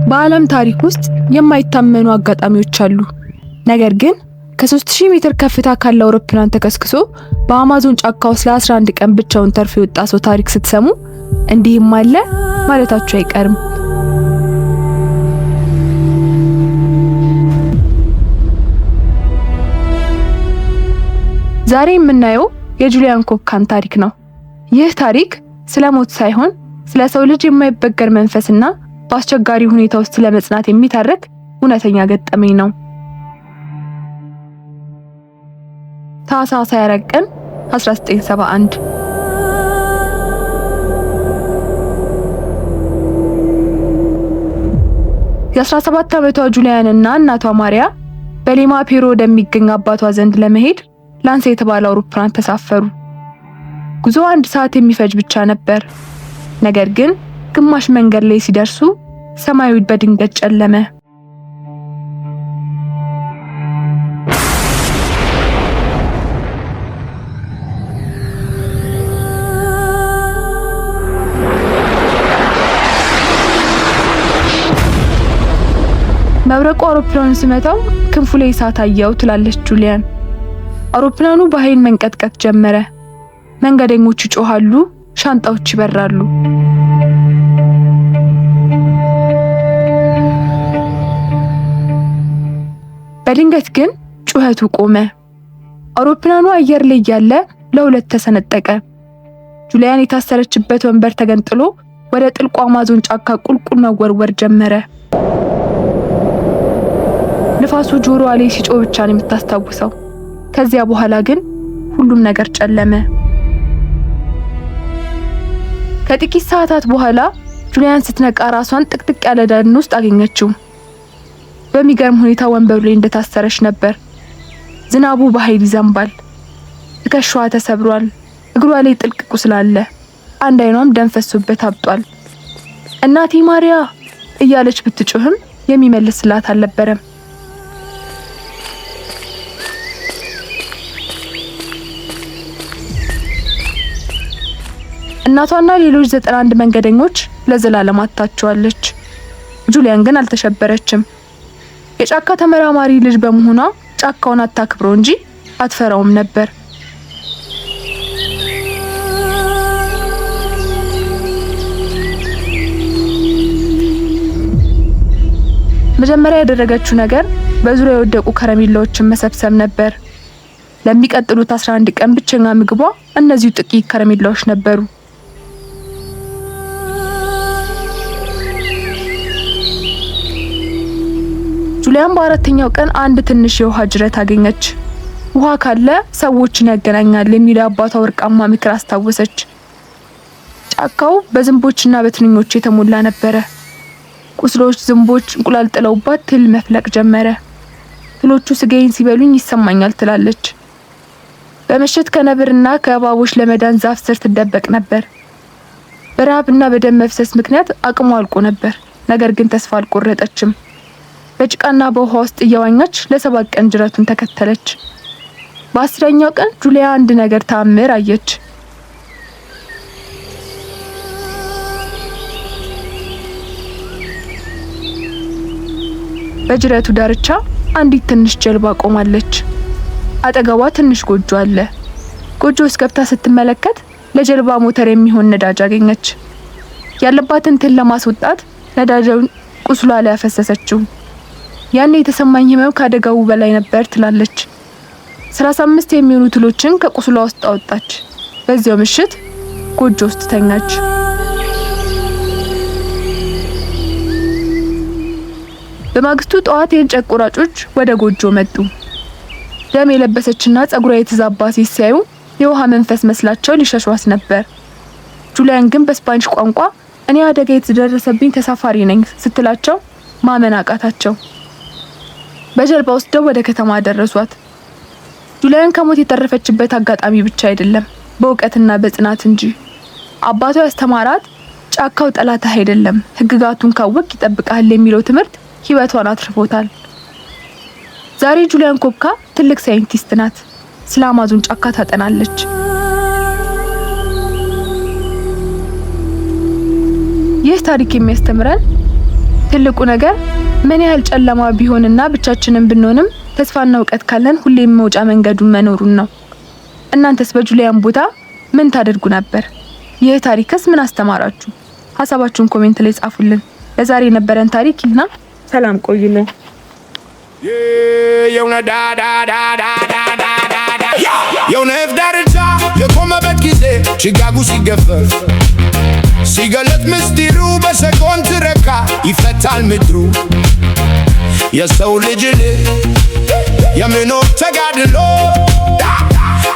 በዓለም ታሪክ ውስጥ የማይታመኑ አጋጣሚዎች አሉ። ነገር ግን ከ3000 ሜትር ከፍታ ካለ አውሮፕላን ተከስክሶ በአማዞን ጫካ ውስጥ ለ11 ቀን ብቻውን ተርፎ የወጣ ሰው ታሪክ ስትሰሙ እንዲህም አለ ማለታችሁ አይቀርም። ዛሬ የምናየው የጁሊያን ኮብካን ታሪክ ነው። ይህ ታሪክ ስለ ሞት ሳይሆን ስለ ሰው ልጅ የማይበገር መንፈስና በአስቸጋሪ ሁኔታ ውስጥ ለመጽናት የሚተርክ እውነተኛ ገጠመኝ ነው። ታህሳስ 24 ቀን 1971። የ17 ዓመቷ ጁሊያን እና እናቷ ማሪያ በሊማ ፔሩ ወደሚገኝ አባቷ ዘንድ ለመሄድ ላንሳ የተባለ አውሮፕላን ተሳፈሩ። ጉዞ አንድ ሰዓት የሚፈጅ ብቻ ነበር። ነገር ግን ግማሽ መንገድ ላይ ሲደርሱ ሰማዩ በድንገት ጨለመ። መብረቁ አውሮፕላኑን ሲመታው ክንፉ ላይ እሳት አየው ትላለች ጁሊያን። አውሮፕላኑ በኃይል መንቀጥቀጥ ጀመረ። መንገደኞች ይጮሃሉ፣ ሻንጣዎች ይበራሉ። በድንገት ግን ጩኸቱ ቆመ። አውሮፕላኑ አየር ላይ እያለ ለሁለት ተሰነጠቀ። ጁሊያን የታሰረችበት ወንበር ተገንጥሎ ወደ ጥልቁ አማዞን ጫካ ቁልቁል መወርወር ጀመረ። ንፋሱ ጆሮዋ ላይ ሲጮህ ብቻ ነው የምታስታውሰው። ከዚያ በኋላ ግን ሁሉም ነገር ጨለመ። ከጥቂት ሰዓታት በኋላ ጁሊያን ስትነቃ ራሷን ጥቅጥቅ ያለ ደን ውስጥ አገኘችው። በሚገርም ሁኔታ ወንበሩ ላይ እንደታሰረች ነበር። ዝናቡ በኃይል ይዘንባል። ትከሻዋ ተሰብሯል። እግሯ ላይ ጥልቅ ቁስል አለ። አንድ አይኗም ደም ፈሶበት አብጧል። እናቴ ማሪያ እያለች ብትጮህም የሚመልስላት አልነበረም። እናቷና ሌሎች 91 መንገደኞች ለዘላለም አጥታቸዋለች። ጁሊያን ግን አልተሸበረችም። የጫካ ተመራማሪ ልጅ በመሆኗ ጫካውን አታክብረው እንጂ አትፈራውም ነበር። መጀመሪያ ያደረገችው ነገር በዙሪያ የወደቁ ከረሜላዎችን መሰብሰብ ነበር። ለሚቀጥሉት 11 ቀን ብቸኛ ምግቧ እነዚሁ ጥቂት ከረሜላዎች ነበሩ። ጁሊያን በአራተኛው ቀን አንድ ትንሽ የውሃ ጅረት አገኘች። ውሃ ካለ ሰዎችን ያገናኛል የሚለው አባቷ ወርቃማ ምክር አስታወሰች። ጫካው በዝንቦችና በትንኞች የተሞላ ነበረ። ቁስሎች ዝንቦች እንቁላል ጥለውባት ትል መፍለቅ ጀመረ። ትሎቹ ስጋዬን ሲበሉኝ ይሰማኛል ትላለች። በምሽት ከነብርና ከእባቦች ለመዳን ዛፍ ስር ትደበቅ ነበር። በረሃብና በደም መፍሰስ ምክንያት አቅሟ አልቆ ነበር። ነገር ግን ተስፋ አልቆረጠችም። በጭቃና በውሃ ውስጥ እየዋኘች ለ7 ቀን ጅረቱን ተከተለች። በ10ኛው ቀን ጁሊያ አንድ ነገር ተአምር አየች። በጅረቱ ዳርቻ አንዲት ትንሽ ጀልባ ቆማለች። አጠገቧ ትንሽ ጎጆ አለ። ጎጆ ውስጥ ገብታ ስትመለከት ለጀልባ ሞተር የሚሆን ነዳጅ አገኘች። ያለባትን ትል ለማስወጣት ነዳጁን ቁስሏ ላይ ያፈሰሰችው። ያኔ የተሰማኝ ህመም ከአደጋው በላይ ነበር ትላለች። 35 የሚሆኑ ትሎችን ከቁስሏ ውስጥ አወጣች። በዚያው ምሽት ጎጆ ውስጥ ተኛች። በማግስቱ ጠዋት የእንጨት ቆራጮች ወደ ጎጆ መጡ። ደም የለበሰችና ጸጉሯ የተዛባ ሴት ሲያዩ የውሃ መንፈስ መስላቸው ሊሸሿት ነበር። ጁሊያን ግን በስፓኒሽ ቋንቋ እኔ አደጋ የተደረሰብኝ ተሳፋሪ ነኝ ስትላቸው ማመን አቃታቸው። በጀልባ ወስደው ወደ ከተማ አደረሷት። ጁሊያን ከሞት የተረፈችበት አጋጣሚ ብቻ አይደለም፣ በእውቀትና በጽናት እንጂ። አባቷ ያስተማራት ጫካው ጠላትህ አይደለም፣ ህግጋቱን ካወቅ ይጠብቃል የሚለው ትምህርት ህይወቷን አትርፎታል። ዛሬ ጁሊያን ኮብካ ትልቅ ሳይንቲስት ናት። ስለ አማዞን ጫካ ታጠናለች። ይህ ታሪክ የሚያስተምረን ትልቁ ነገር ምን ያህል ጨለማ ቢሆንና ብቻችንን ብንሆንም ተስፋና እውቀት ካለን ሁሌም መውጫ መንገዱን መኖሩን ነው። እናንተስ በጁሊያን ቦታ ምን ታደርጉ ነበር? ይህ ታሪክስ ምን አስተማራችሁ? ሀሳባችሁን comment ላይ ጻፉልን። ለዛሬ የነበረን ታሪክ ይህና ሰላም ቆዩልን። የሆነ ዳ ዳ ዳ ዳ ዳ ዳ ዳ ዳ የእውነት ዳርቻ የቆመበት ጊዜ ጭጋጉ ሲገፈፍ ሲገለጥ ምስጢሩ በሰኮንድ ትረካ ይፈታል ምድሩ። የሰው ልጅ የመኖር ተጋድሎ፣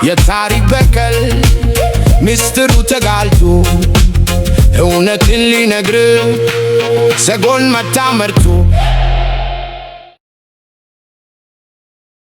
የታሪክ በቀል ምስጢሩ ተጋልጦ እውነትን ሊነግር ሰጎን መታ መርቶ።